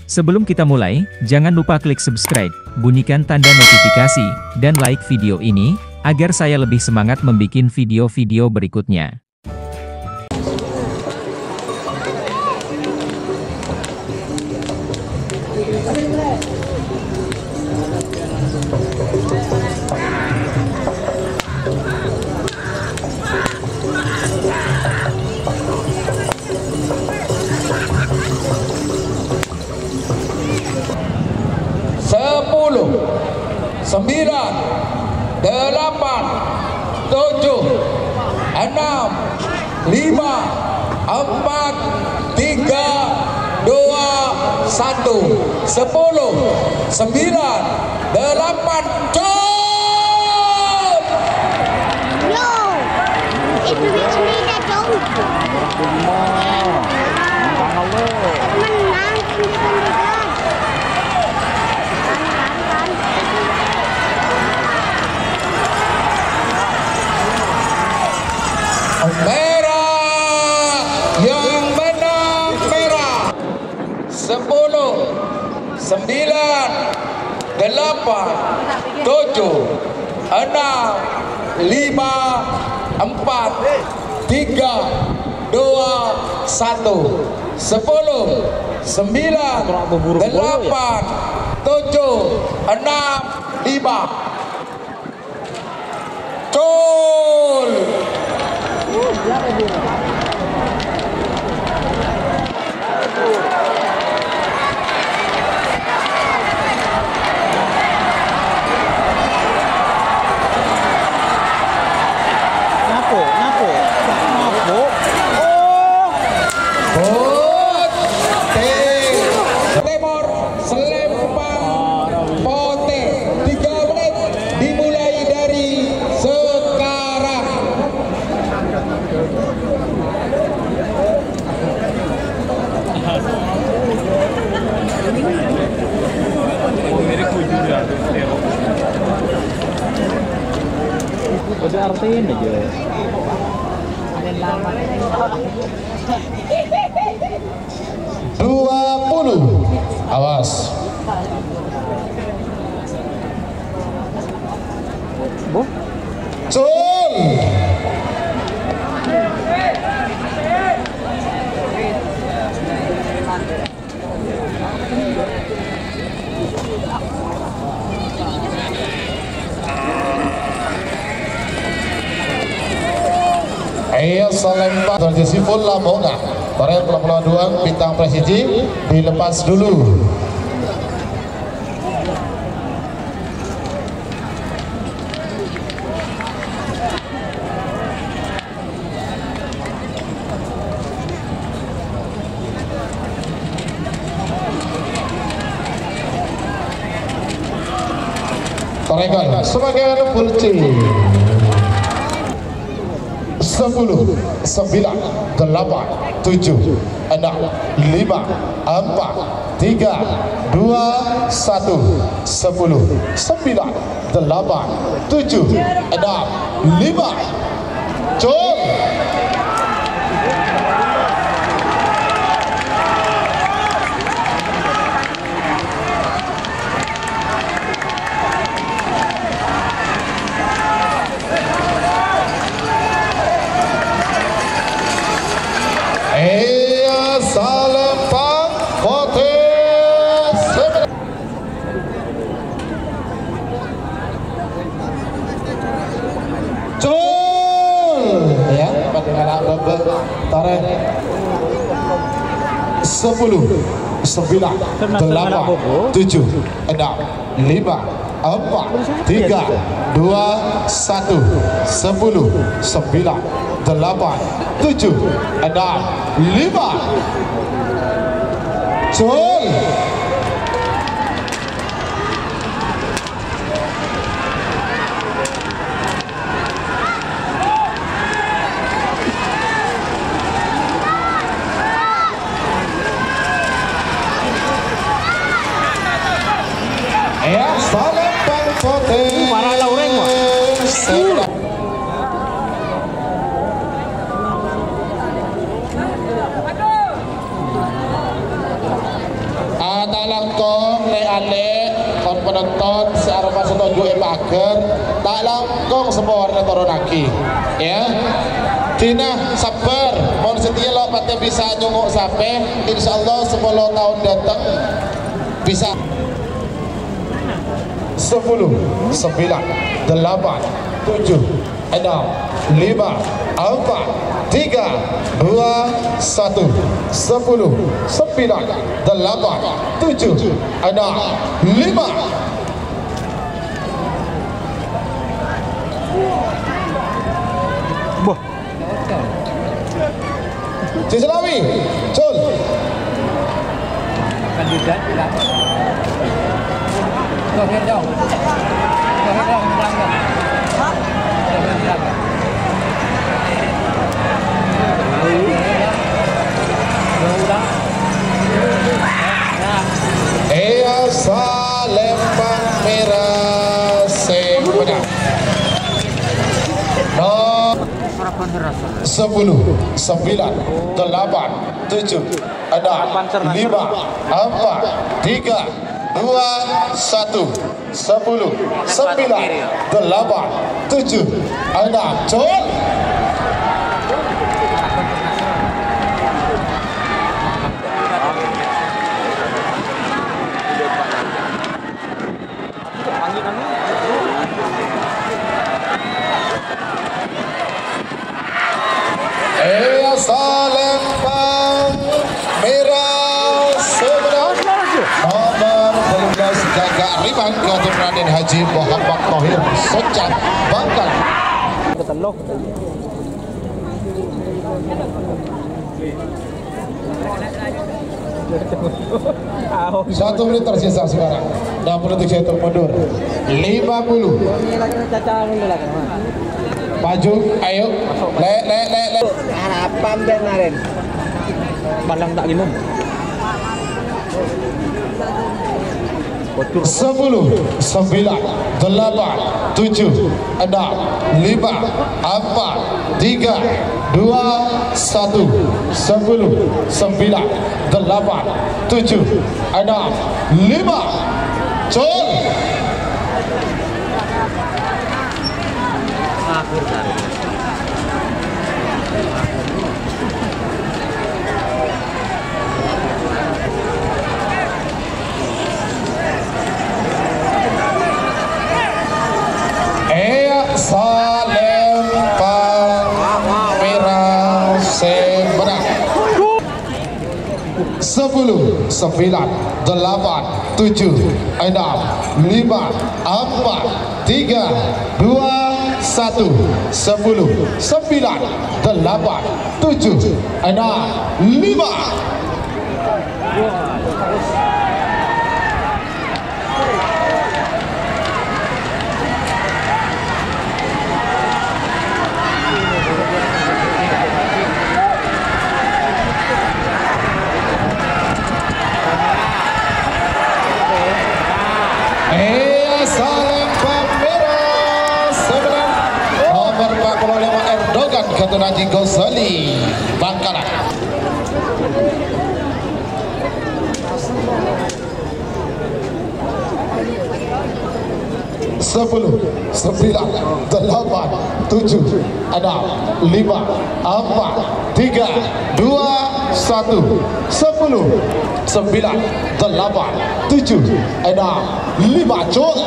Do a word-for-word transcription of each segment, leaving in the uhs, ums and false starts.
Sebelum kita mulai, jangan lupa klik subscribe, bunyikan tanda notifikasi, dan like video ini, agar saya lebih semangat membuat video-video berikutnya. Sepuluh, sembilan, delapan, tujuh, enam, lima, empat, tiga, dua, satu. Sepuluh, sembilan, delapan, jump! Yo, itu dia mainnya, dong. Menang, kan, kan, kan. Merah, yang menang merah. Sepuluh, sembilan, delapan, tujuh, enam, lima, empat, tiga, dua, satu. Sepuluh, sembilan, delapan, tujuh, enam, lima. Cul! Nyapo, nyapo, nyapo. Oh! Putih Timur, selempang putih. Tiga menit dimulai dari sekarang. Ada artinya aja. Dua puluh. Awas. Cul. Iya, salempang. Jersey full lambungnya. Torè polo-polo duwâng, bintang presiji dilepas dulu. Torè gol. Sebagian pulci. Sepuluh, sembilan, delapan, tujuh, enam, lima, empat, tiga, dua, satu. Sepuluh, sembilan, delapan, tujuh, enam, lima. Cul. Iya, salempang putih. Cul! Ya, pada ngala' babak tarèk. Sepuluh, sembilan, delapan, tujuh, enam, lima, empat, tiga, dua, satu. Sepuluh, sembilan, delapan, tujuh, enam, lima. Cul! Iya, salempang putih. Para laureng, Pak. Ata Lè', kon-, penonton sè aropa sè toju' è paghâr, ta' langkong saporana toronnaghi, ya. Dina sabbhâr, mon satèya lo' patè bisa nyongngo' sapè, insyaallah sapolo taon dâteng bisa. Sepuluh, sembilan, delapan, tujuh, enam, lima, empat, tiga, dua, satu, sepuluh, sembilan, delapan, tujuh, enam, lima. Boh. Sè salaèn, Cul. Kandidat, ya. Dohir dong. Dohir dong, pulang dong. Dohir pulang dong. Dohir pulang. Iyâ, salèmpang mèra sè bâdâ. No. Sepuluh, sembilan, delapan, tujuh, enam, lima, empat, tiga, dua, satu, sepuluh, sembilan, delapan, tujuh, enam, Cul. Iyâ, salèmpang mèra sè bâdâ. Nomor tello bellâs, jâgâ rebound, Gatotut Raden Haji Muhammad Thohir, Socan, Bangkalan. Satu menit tersisa sekarang. Enam puluh tujuh untuk mundur. Lima puluh. Maju, ayo. Lè', lè', lè', lè'. Harapan deh kemarin. Palang tak gimana? Sepuluh, sembilan, delapan, tujuh, enam, lima, empat, tiga, dua, satu, sepuluh, sembilan, delapan, tujuh, enam, lima. Cul. Iyâ, salèmpang mèra sè bâdâ. Sepuluh, sembilan, delapan, tujuh, enam, lima, empat, tiga, dua, satu, sepuluh, sembilan, delapan, tujuh, enam, lima. Iyâ, salèmpang mèra sè bâdâ. Nomor empat puluh lima, Erdogan Gatotut Haji Ghazali, Bangkalan. Sepuluh, sembilan, delapan, tujuh, enam, lima, empat, tiga, dua, satu, sepuluh, sembilan, delapan, tujuh, enam, lima, Cul.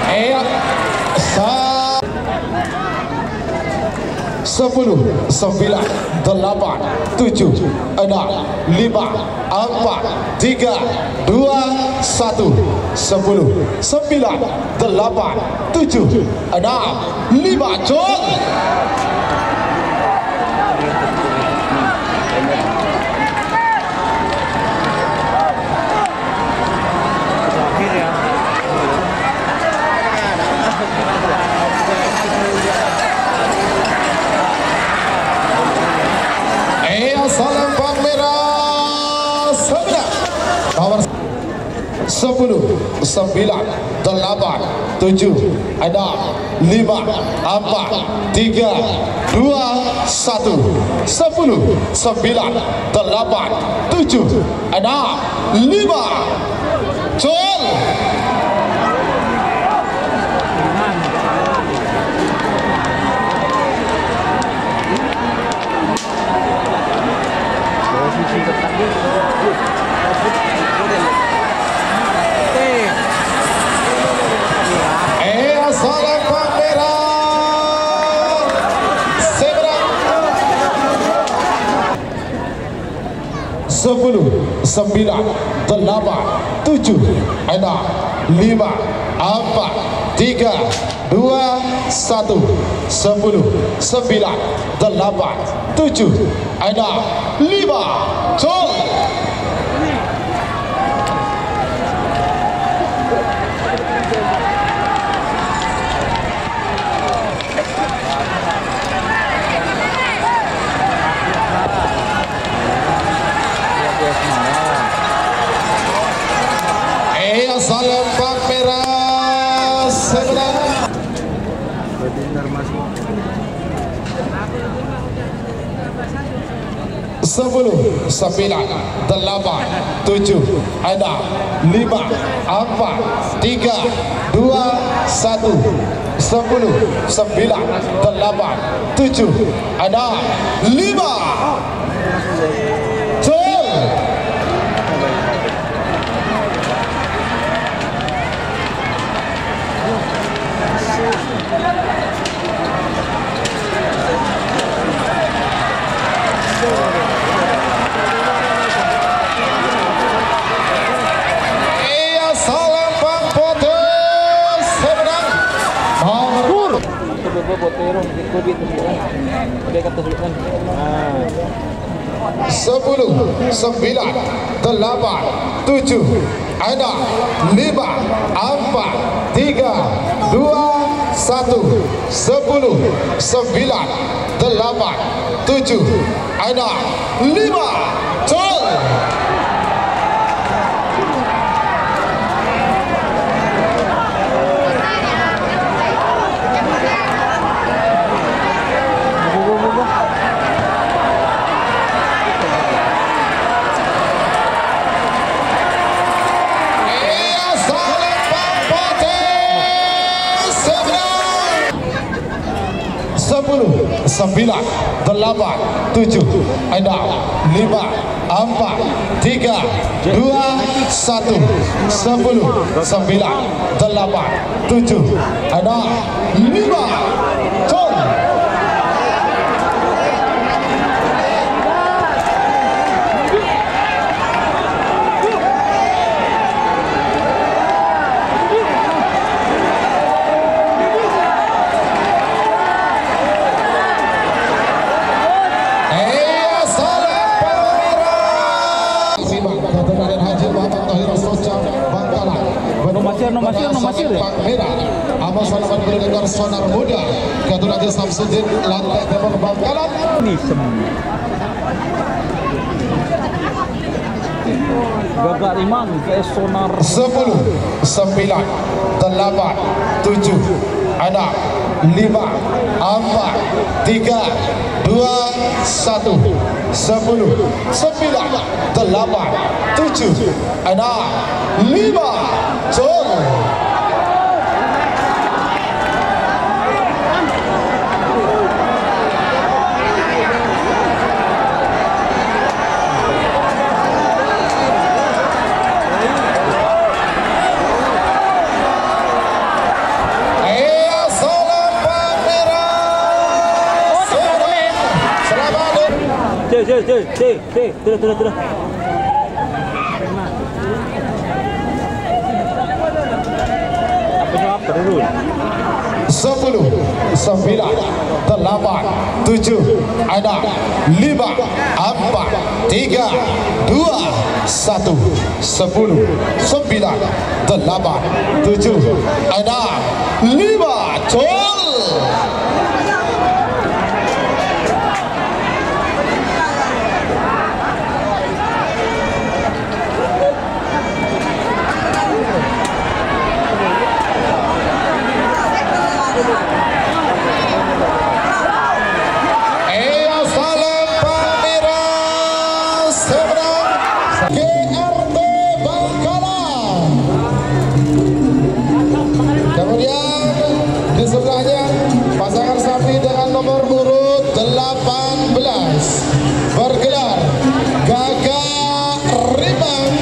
Iyâ, sa-, sepuluh, sembilan, delapan, tujuh, enam, lima, empat, tiga, dua, satu, sepuluh, sembilan, delapan, tujuh, enam, lima, Cul. Iyâ, salèmpang mèra sè bâdâ. Sepuluh, sembilan, delapan, tujuh, enam, lima, empat, tiga, dua, satu. Sepuluh, sembilan, delapan, tujuh, enam, lima. Gol! Eh, asal pameran. Seberang. Sepuluh, sembilan, delapan, tujuh, enam, lima, empat, tiga, dua, satu. Sepuluh, sembilan, delapan, tujuh, enam, lima. Gol! Eh, asal pameran. Sebenarnya. Sepuluh, sembilan, delapan, tujuh, enam, lima, empat, tiga, dua, satu. Sepuluh, sembilan, delapan, tujuh, enam, lima. Gol! Iya, salam Bang Bodo. Sebenang. Nomor sepuluh, sembilan, delapan, tujuh, enam, lima, empat, tiga, dua, satu. Sepuluh, sembilan, delapan, tujuh, enam, lima. Gol! Sepuluh, sembilan, delapan, tujuh, enam, lima, empat, tiga, dua, satu. Sepuluh, sembilan, delapan, tujuh, enam, lima. Gol! Iya, salam pemirsa. Simak, Kabupaten Haji Muhammad Tahir Soca, Bangkalan. No masir, no masir, no masir, ya? Bang Merah. Ama salaman berdengar sonar muda. Katur Haji Samsudin, Lantai Timur, Bangkalan. Ini sem- Gagak rimang ke sonar. Sepuluh, sembilan, delapan, tujuh, enam, lima, empat, tiga, dua, satu. Sepuluh, sembilan, delapan, tujuh, enam, lima. Gol! Iya, salam Bang Merah. Selamat. Cek, cek, cek, cek, cek. Terus, terus, terus. Apa nyawab terus? Sepuluh, sembilan, delapan, tujuh, enam, lima, empat, tiga, dua, satu. Sepuluh, sembilan, delapan, tujuh, enam, lima. Gol! Belas, bergelar Gagak Rimang,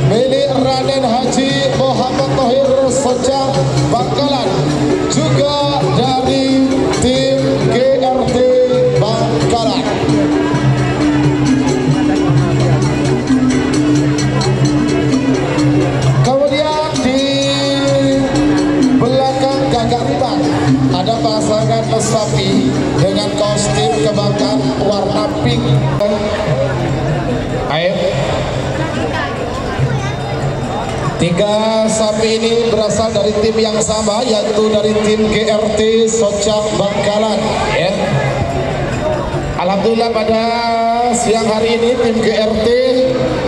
milik Raden Haji Muhammad Thohir Soca Bangkalan, juga dari tim G R T Bangkalan. Kemudian di belakang Gagak Rimang ada pasangan sapi dengan kostum kebanggaan warna pink. Ayo. Tiga sapi ini berasal dari tim yang sama, yaitu dari tim G R T Socak Bangkalan, ya. Alhamdulillah, pada siang hari ini tim G R T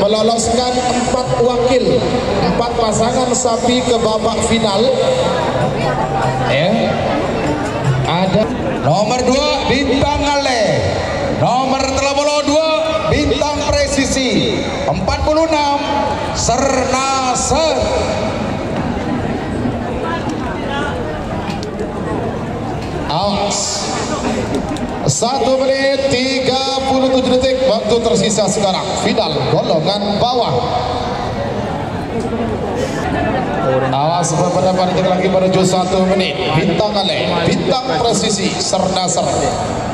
meloloskan empat wakil, empat pasangan sapi ke babak final. Ya. Ada nomor dua, Bintang Ale. Nomor tello puluh dua, Bintang Presisi. Empat puluh enam, Sernaser. Awas. Satu menit tiga puluh tujuh detik waktu tersisa sekarang. Final golongan bawah. Awas, beberapa detik lagi menuju satu menit. Bintang Ale, Bintang Presisi, Sernaser.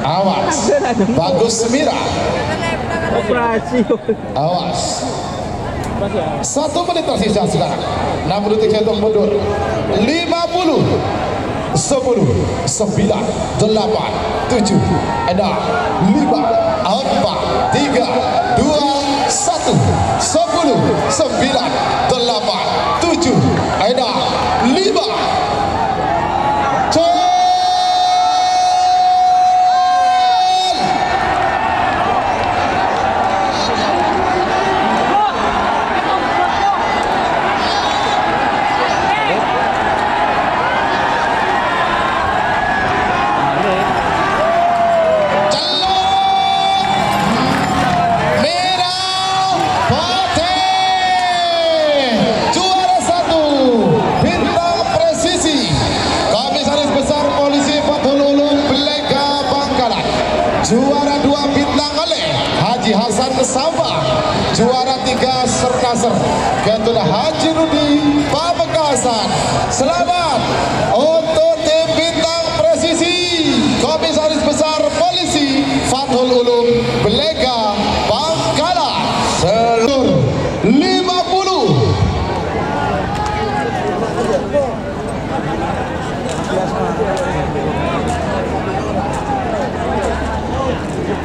Awas. Bagus Mira. Operasi. Awas. Satu menit tersisa sekarang. Enam detik saya hitung mundur. Lima puluh, sepuluh, sembilan, delapan, tujuh, enam, lima, empat, tiga, dua, satu, sepuluh, sembilan, delapan, tujuh, enam, lima. Gol! Cellok! Merah! Putih! Juara satu, Bintang Presisi, Komisaris Besar Polisi Fathul Ulum Belega Bangkalan. Juara dua, Bintang Ale, Haji Hasan Samba. Juara tiga, Sernaser, Ketua Haji Rudi Pamekasan. Selamat untuk tim Bintang Presisi, Komisaris Besar Polisi Fathul Ulum Belega Bangkalan. Selur lima puluh.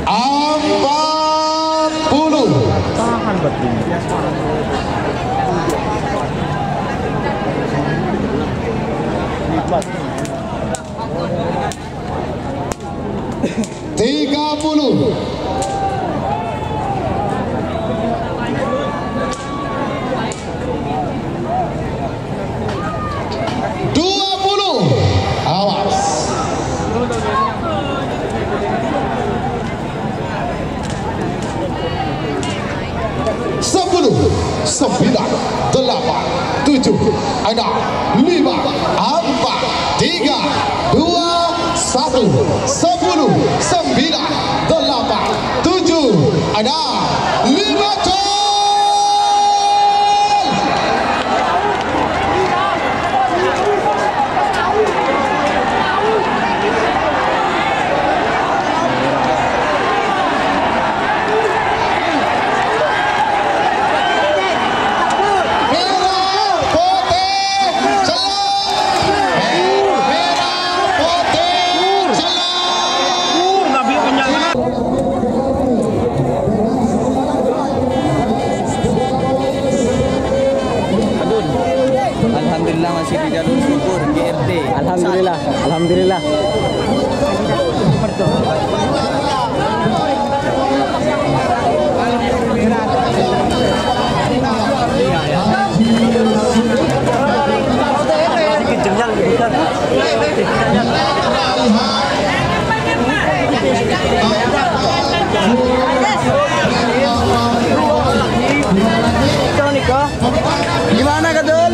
Empat puluh. Tahan, Batin. Tiga puluh. Dua puluh. Awas. Sepuluh, sembilan, delapan, tujuh, enam, lima, empat, tiga, dua, satu. Sepuluh, sembilan, delapan, tujuh, enam, lima, gol! Merah, putih, cellok. Merah, putih, cellok. Alhamdulillah, masih di jalur syukur, G R T. Alhamdulillah. Alhamdulillah. Gimana, Katul?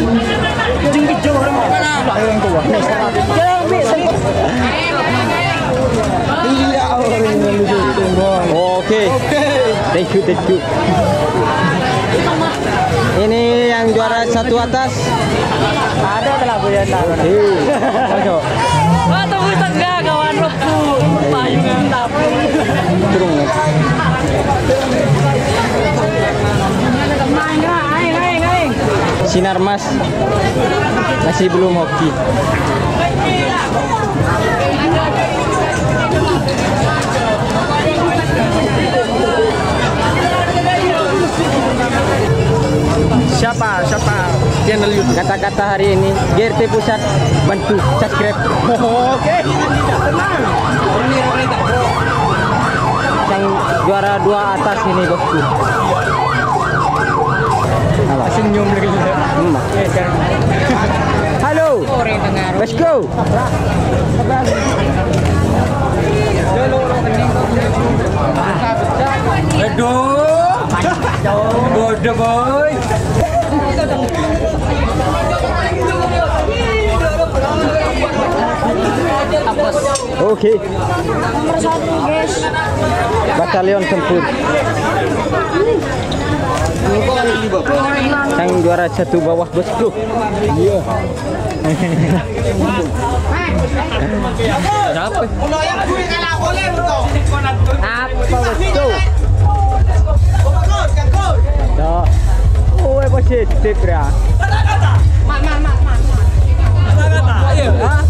Iya, orang yang lucu. Teju, teju. Ini yang juara satu atas. Ada telah punya taruh. Iya. Masuk. Wah, tembus tengah, kawan, bro. Payungan tapung. Turun, ya. Sinarmas masih belum hoki. Siapa? Siapa? Channel YouTube. Kata-kata hari ini, G R T Pusat, bantu subscribe. Oke. Yang juara dua atas ini, bosku. Apa? Senyum lagi. Hmm. Halo. Let's go. Aduh. Bodoh, boy. Oke. Nomor satu, guys. Batalion Tempur. Yang juara satu bawah, bosku. Iya. Kenapa? Apa, bosku? Tuh. Oh, positif, ya. Mak, mak, mak, mak, mak. Hah?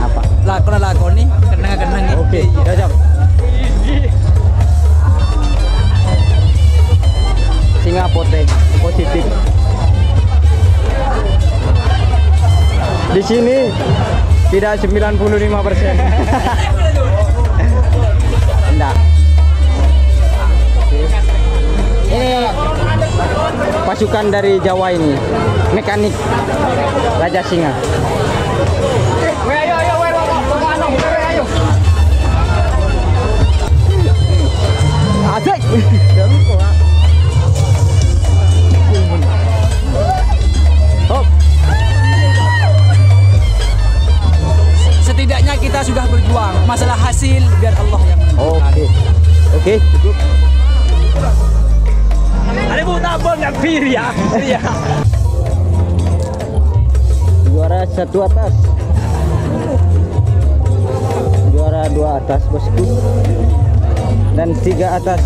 Apa? Lakon, lakon nih, kenang, kenang. Oke, cocok. Singa putih, positif. Di sini tidak sembilan puluh lima persen. Enggak. Ini pasukan dari Jawa ini, mekanik Raja Singa. Asik. Hop. Setidaknya kita sudah berjuang. Masalah hasil biar Allah yang menentukan. Oke. Oke, cukup. Ada bu tabung nggak bir ya? Iya. Juara satu atas. Juara dua atas, bosku. Dan tiga atas.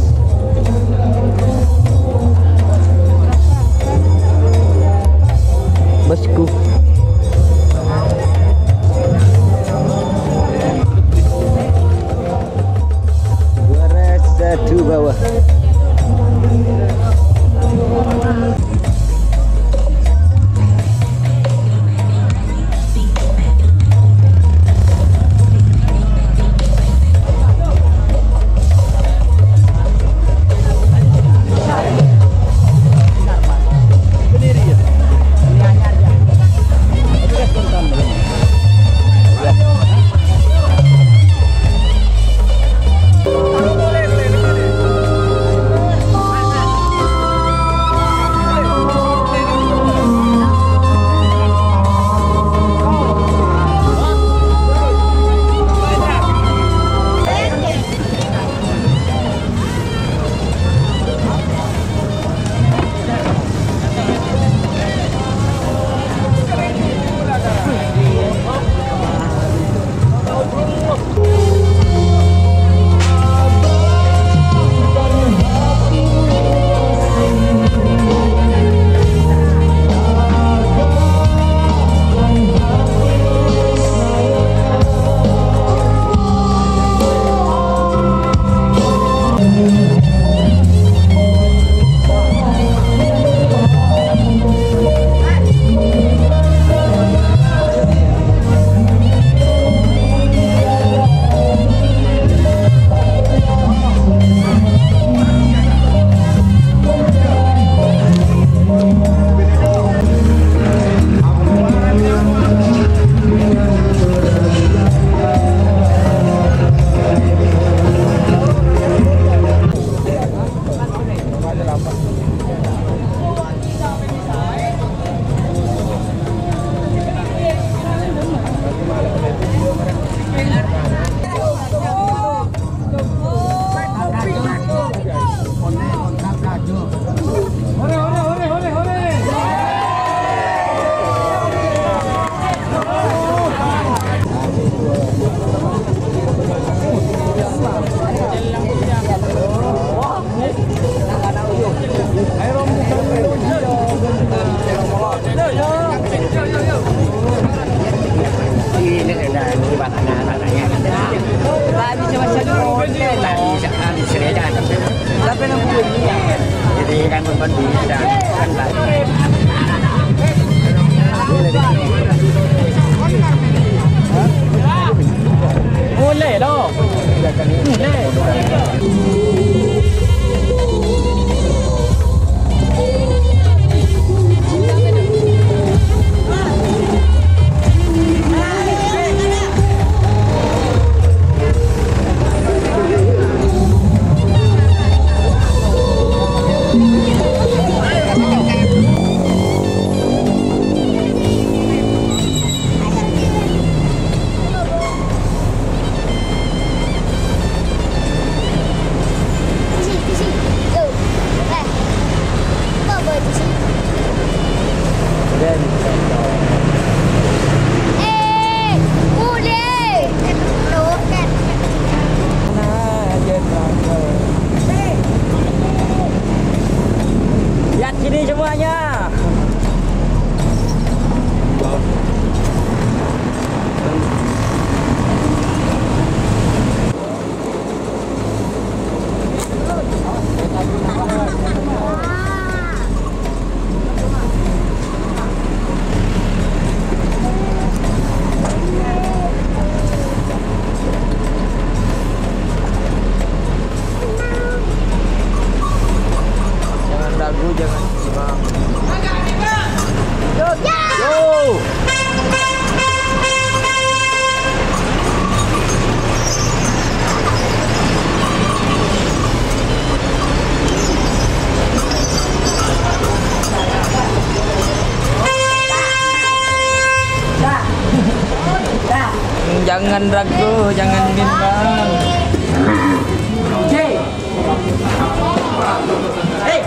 Bosku. Juara satu bawah. Jangan ragu, jangan bimbang. Oke. Hei.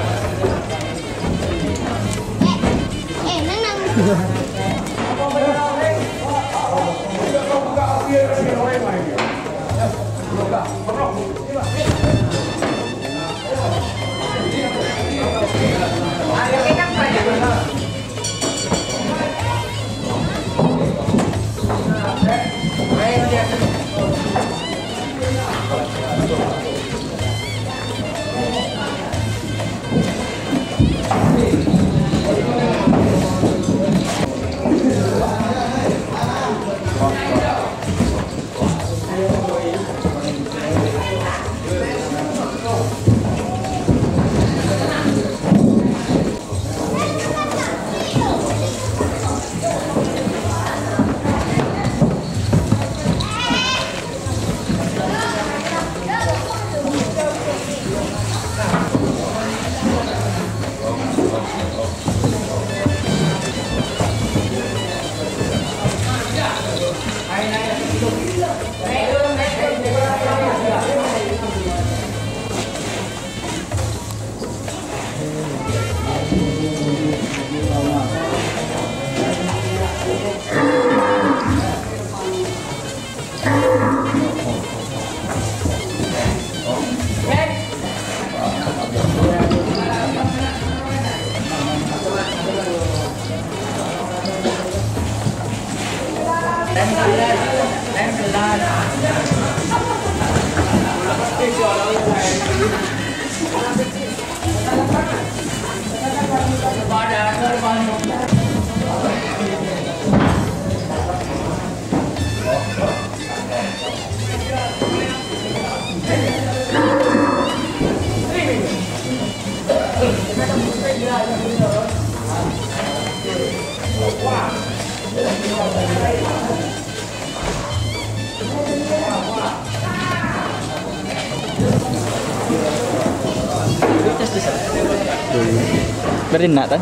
Beri nak, Tan.